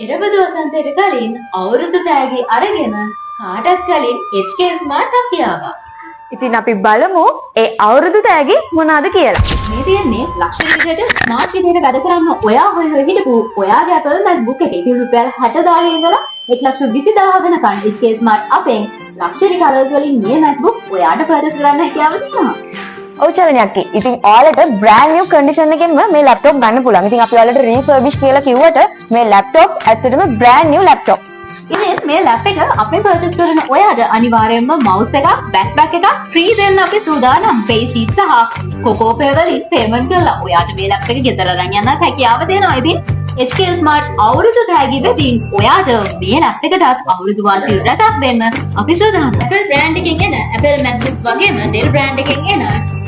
එරබදු වසන්තයට කලින් අවුරුදු තෑගි අරගෙන කාටත් කලින් HK Smart අපි ආවා. ඉතින් අපි බලමු ඒ අවුරුදු තෑගි මොනවාද කියලා. මේ තියෙන්නේ ලක්ෂරි විදිහට, ස්මාර්ට් විදිහට වැඩ කරන්න ඔයා හොය හොය හිටපු ඔයාගේ Apple MacBook එක. ඉතින් රුපියල් 60,000 ඉඳලා 1,20,000 වෙනකන් HK Smart අපෙන් ලක්ෂරි කලර්ස් වලින් මේ MacBook ඔයාට පර්චේස් කරන්න හැකියාව තියෙනවා. ඔව් චලනයක්. ඉතින් ඔයාලට බ්‍රෑන්ඩ් නිව් කන්ඩිෂන් එකෙන්ම මේ ලැප්ටොප් ගන්න පුළුවන්. ඉතින් අපි ඔයාලට රීෆර්බිෂ් කියලා කිව්වට මේ ලැප්ටොප් ඇත්තටම බ්‍රෑන්ඩ් නිව් ලැප්ටොප්. ඉතින් මේ ලැප් එක අපෙන් පර්චේස් කරන ඔයාට අනිවාර්යයෙන්ම මවුස් එකක්, බෑක්පැක් එකක් ෆ්‍රී දෙන්න අපි සූදානම්. පේෂීට් සහ කොකෝ පේ වලින් පේමන්ට් කරලා ඔයාට මේ ලැප් එක ගෙදර අරන් යන්නත් හැකියාව දෙනවා. ඉතින් HK Smart අවුරුදු තෑගි වෙතින් ඔයාට මේ ලැප් එකටත් අවුරුදු වාසි රැසක් දෙන්න අපි සූදානම්. Apple brand එකෙන් එන Apple MacBook වගේම Dell brand එකෙන් එන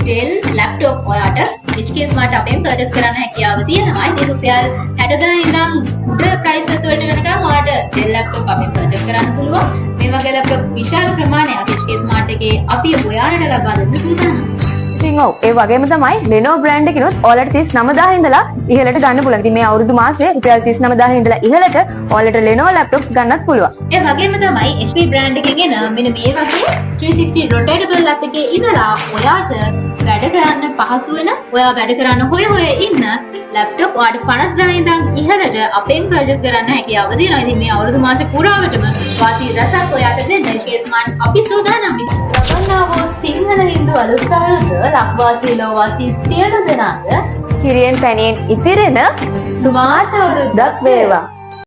Dell laptop ඔයාට HK Smart අපෙන් පර්චේස් කරන්න හැකියාව තියෙනවා. ඉතින් රුපියල් 60,000 ඉඳන් උඩ ප්‍රයිස් වලට වෙනකන් ඔයාට Dell laptop අපෙන් පර්චේස් කරන්න පුළුවන්. මේ වගේ ලැප්ටොප් විශාල ප්‍රමාණයක් HK Smart එකේ අපි ඔයාලට ලබා දෙන්න සූදානම්. ඉතින් ඔව්, ඒ වගේම තමයි Lenovo brand එකකිනුත් ඔයාලට 39,000 ඉඳලා ඉහළට ගන්න පුළුවන්. ඉතින් මේ අවුරුදු මාසයේ රුපියල් 39,000 ඉඳලා ඉහළට ඔයාලට Lenovo laptop ගන්නත් පුළුවන්. ඒ වගේම තමයි HP brand එකෙන් එන මෙන්න මේ වගේ 360 rotatable ලැප් එකේ ඉඳලා ඔයාට වැඩ කරන්න පහසු වෙන, ඔයා වැඩ කරන්න හොය හොය ඉන්න ලැප්ටොප් ඔයාට 50,000 ඉඳන් ඉහළට අපෙන් පර්චේස් කරන්න හැකියාව තියෙනවා. ඉතින් මේ අවුරුදු මාසේ පුරාවටම වාසි රසක් ඔයාට දෙන්න HK Smart අපි සූදානම්. ලබන්නා වූ සිංහල හින්දු අලුත් අවුරුද්ද ලක්වාසී ලෝවාසී සියලු දෙනාට කිරියෙන් පැණියෙන් ඉතිරෙන ස්මාර්ට් අවුරුද්දක් වේවා.